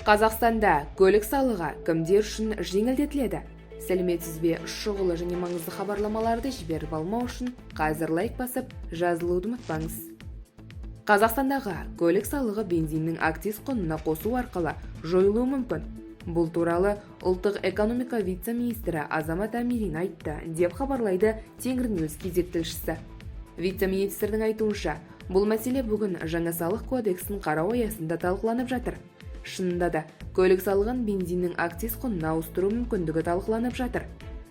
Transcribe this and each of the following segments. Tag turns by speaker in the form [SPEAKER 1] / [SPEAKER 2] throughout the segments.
[SPEAKER 1] Қазақстанда көлік салығы кімдер үшін жеңілдетіледі? Сәлеметсіз бе? Шұғыл және маңызды хабарламаларды жіберіп алмау үшін қазір лайк басып, жазылуды ұмытпаңыз. Қазақстандағы көлік салығы бензиннің акциз құнына қосу арқылы жойылуы мүмкін. Бұл туралы ұлттық экономика вице-министрі Азамат Амирин айтты, деп хабарлайды Тенгриньюс KZ тілшісі. Вице-министрдің айтуынша, бұл мәселе бүгін жаңа Салық кодексін қарау аясында талқыланып жатыр. Шынында да, көлік салығын бензиннің акциз құнына ауыстыру мүмкіндігі талқыланып жатыр.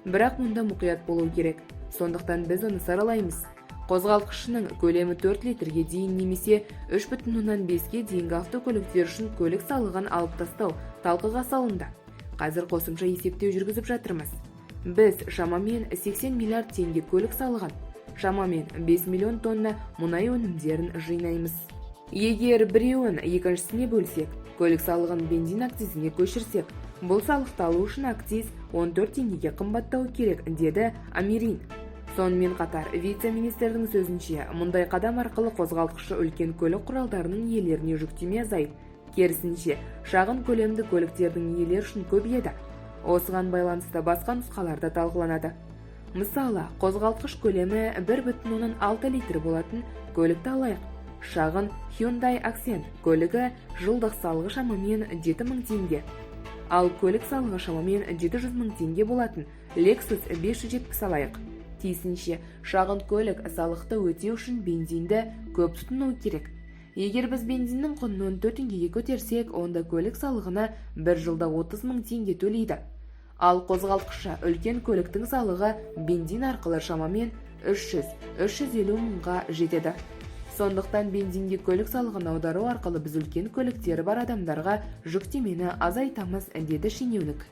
[SPEAKER 1] Бірақ мұнда мұқият болу керек. Сондықтан біз оны саралаймыз. Қозғалтқышының көлемі 4 литрге дейін немесе 3,5-ке дейінгі автокөліктер үшін көлік салығын алып тастау талқыға салынды. Қазір қосымша есептеу жүргізіп жатырмыз. Біз шамамен 80 миллиард теңге көлік салығын, шамамен 5 миллион тонна мұнай өнімдерін жинаймыз. Егер біреуін екіншісіне бөлсек, көлік салығын бензин акцизіне көшірсек, бұл салықты алу үшін акциз 14 теңгеге қымбаттауы керек, деді Амирин. Сонымен қатар, вице-министрдің сөзінше, мұндай қадам арқылы қозғалтқышы үлкен көлік құралдарының иелеріне жүктеме азайып, керісінше, шағын көлемді көліктердің иелері үшін көбейеді. Осыған байланысты басқа нұсқалар да талқыланады. Мысалы, қозғалтқыш көлемі 1,6 литр болатын көлікті алайық. Шағын Hyundai Accent көлігі жылдық салығы шамамен 7000 теңге. Ал көлік салығы шамамен 700 мың теңге болатын Lexus 570 алайық. Тиісінше, шағын көлік салықты өтеу үшін бензинді көп тұтыну керек. Егер біз бензиннің құнын 14 теңгеге көтерсек, онда көлік салығына бір жылда 30 мың теңге төлейді. Ал қозғалтқышы үлкен көліктің салығы бензин арқылы шамамен 300-350 мыңға жетеді. Сондықтан бензинге көлік салығын аудару арқылы біз үлкен көліктері бар адамдарға жүктемені азайтамыз, деді шенеунік.